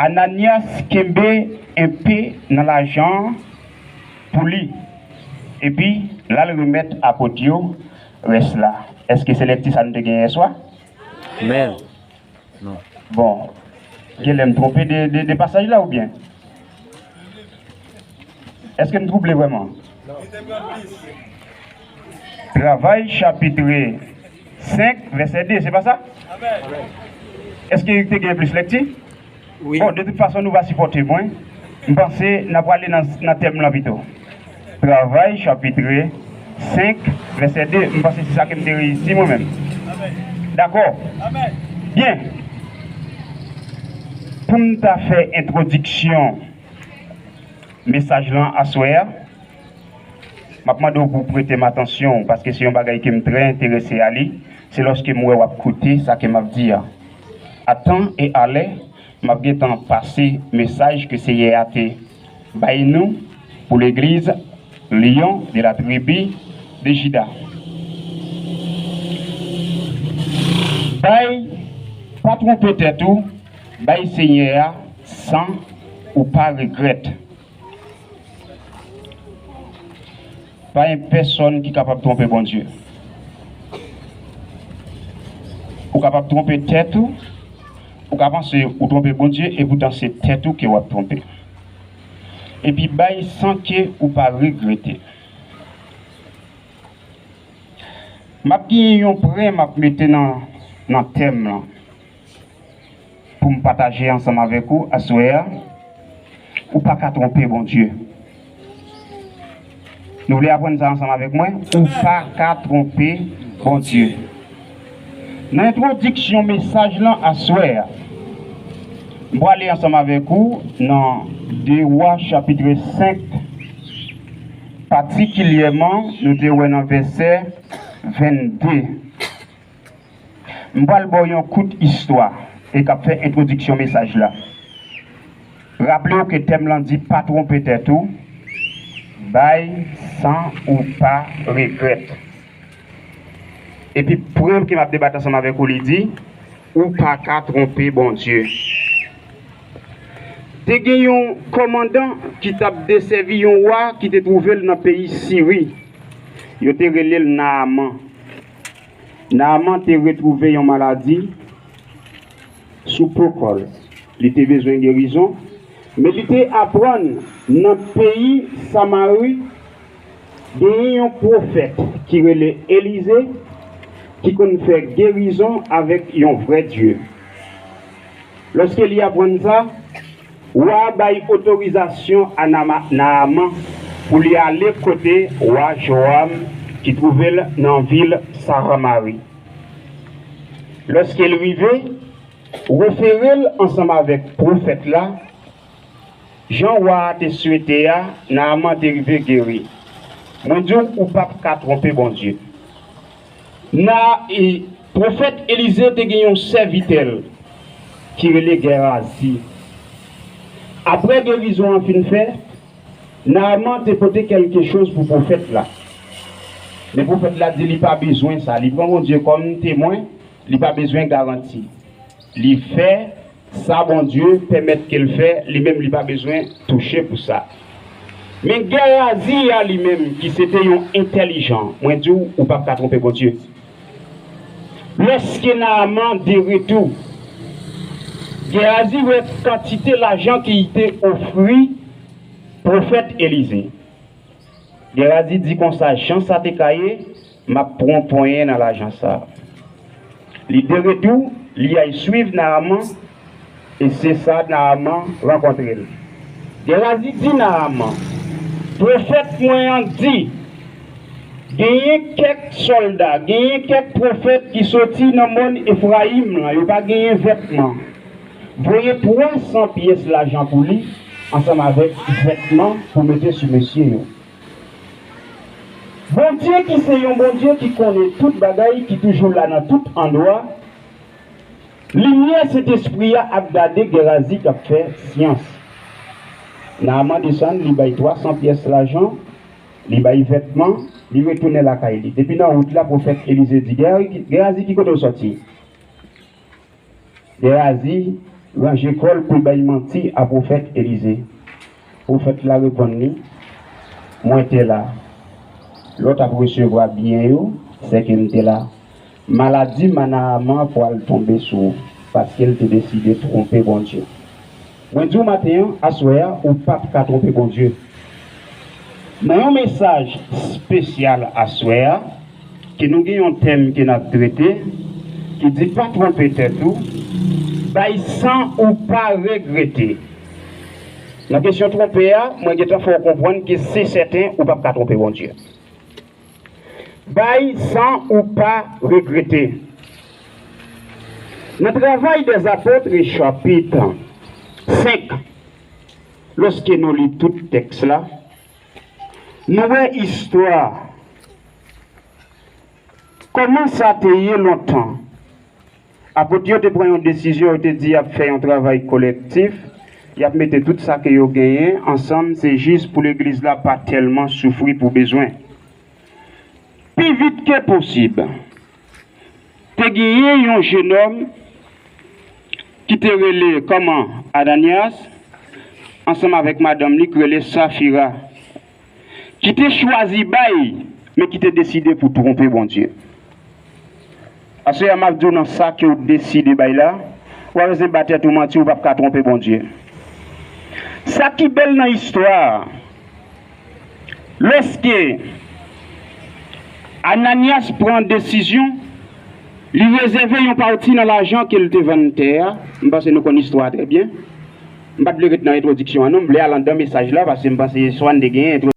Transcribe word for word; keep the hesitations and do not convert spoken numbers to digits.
Ananyas kenbe enpe nan lajan an pou li, epi l al remèt apot yo rès la. Èske se lèkti sa nou te genyen yèswa? Amèn. Non. Bon, genlè m twonpe de, de, de pasaj la oubyen? Èske m twouble vrèman? Travay chapit senk vèsè de, se pa sa? Èske te gen plis lèkti? Wi. Bon, de tout fason, nou va sipòte mwen. M panse n a prale nan, nan tèm lan pito. Travay chapit senk vèsè de, m panse se sa ke m te reyisi mwen menm. Dakò? Byen. Pou m ta fè entwodiksyon mesaj lan aswè a, m ap mande w pou w prete m atansyon, paske se yon bagay ke m trè enterese a li, se lòske m wè w ap koute sa ke m ap di a. A tan e a lè, m ap gentan pase mesaj ke Seyè a te bay nou pou legliz Lion de la tribi de Jida. Bay, pa twonpe tèt ou, bay Senyè a san ou pa regrèt. Pa gen pèsonn ki kapab twonpe Bondye. Ou kapab twonpe tèt ou, ou ka panse ou twonpe Bondye, epoutan se tèt ou ke w ap twonpe. Epi bay san ke ou pa regrete. M ap gen yon pwen m ap mete nan, nan tèm lan pou m pataje ansanm avèk ou aswè a. Ou pa ka twonpe Bondye. Nou vle aprann sa ansanm avèk mwen? Ou pa ka twonpe Bondye. Nan entwodiksyon mesaj lan aswè a, m prale ansanm avèk ou nan de Wa chapit senk, patikilyèman nou te wè nan vèsè vennde. M pral ba w yon kout istwa e k ap fè entwodiksyon mesaj la. Raple w ke tèm lan di pa twonpe tèt ou, bay san ou pa regrèt. Epi pwen ke m ap debat ansanm avèk ou, li di, ou pa ka twonpe Bondye. Te gen yon kòmandan ki t ap desèvi yon wa ki te twouve l nan peyi Siri. Yo te rele l Naaman. Naaman te retwouve yon maladi sou po kò l. Li te bezwen gerizon, men li te aprann nan peyi Samari, genyen yon pwofèt ki rele Elize ki konn fè gerizon avèk yon vrè Dye. Lòske li aprann sa, wa a bay otorizasyon a Nama- Naaman pou li ale kote wa Jowam ki twouve l nan vil Samari. Lòske l rive, refere l ansanm avèk pwofèt la, jan wa a te swete a, Naaman te rive geri. Mwen di w, ou p ap ka twonpe Bondye. Na, e, pwofèt Elize te gen yon sèvitè l ki rele Gèrazi. Apre gerizon an fin fèt, Naaman te pote kèlke choz pou pwofèt la. Men pwofèt la di li pa bezwen sa. Li pran Bondye kòm temwen, li pa bezwen garanti. Li fè sa Bondye pèmèt ke l fè, li menm li pa bezwen touche pou sa. Men Gèrazi a li menm, ki se te yon entèlijan, mwen di w, ou p ap ka twonpe Bondye. Lòske Naaman de retou, Gèrazi wè kantite lajan ki te ofri pwofèt Elize. Gèrazi di konsa, jan sa te ka ye, m ap pran pwen nan lajan sa. Li de retou, li al swiv Naaman, e se sa Naaman rankontre l. Gèrazi di Naaman, pwofèt mwen an di, genyen kèk sòlda, genyen kèk pwofèt ki soti nan mòn Efrayim lan, yo pa genyen vètman. Voye twa san pyès lajan pou li, ansanm avèk vètman pou mete sou mesye yo. Bondye ki se yon Bondye ki konnen tout bagay, ki toujou la nan tout andwa, limyè Sentespri a ap gade Gèrazi k ap fè syans. Naaman desann, li bay twa san pyès lajan, li bay vètman, li retounen lakay li. Depi nan wout la, pwofèt Elize di, Gèrazi, ki kote w sòti? Gèrazi Ranje kò l pou l bay manti a pwofèt Elize. Pwofèt la reponn li, mwen te la. Lè w t ap resevwa byen yo, sèke m te la. Maladi Naaman pral tonbe sou ou, paske l te deside twonpe Bondye. Mwen di w maten an, aswè a, ou p ap ka twonpe Bondye. Nan yon mesaj espesyal aswè a, ke nou gen yon tèm ke n ap trete, ki di pa twonpe tèt ou, bay san ou pa regrete. Nan kesyon twonpe a, mwen gentan fè w konprann ke se sèten ou p ap ka twonpe Bondye. Bay san ou pa regrete. Nan Travay dèzapot chapit senk, lòske nou li tout tèks la, nou wè istwa kòman sa te ye lontan. Apot yo te pran yon desizyon, yo te di y ap fè yon travay kolektif, y ap mete tout sa ke yo genyen ansanm, se jis pou legliz la pa tèlman soufri pou bezwen. Pi vit ke posib, te genyen yon jenòm ki te rele kòman Ananyas, ansanm avèk madanm li k rele Safira, ki te chwazi bay, men ki te deside pou twonpe Bondye. Aswè a, m ap di w nan sa ke w deside bay la, w ap bezwen ba tèt ou manti, ou p ap ka twonpe Bondye. Sa ki bèl nan istwa a, lòske Ananyas pran desizyon, li rezève yon pati nan lajan ke l te vann tè a. M panse nou konn istwa a trè byen. M pa t vle ret nan entwodiksyon an non, m vle al anndan mesaj la, paske m panse swa n te genyen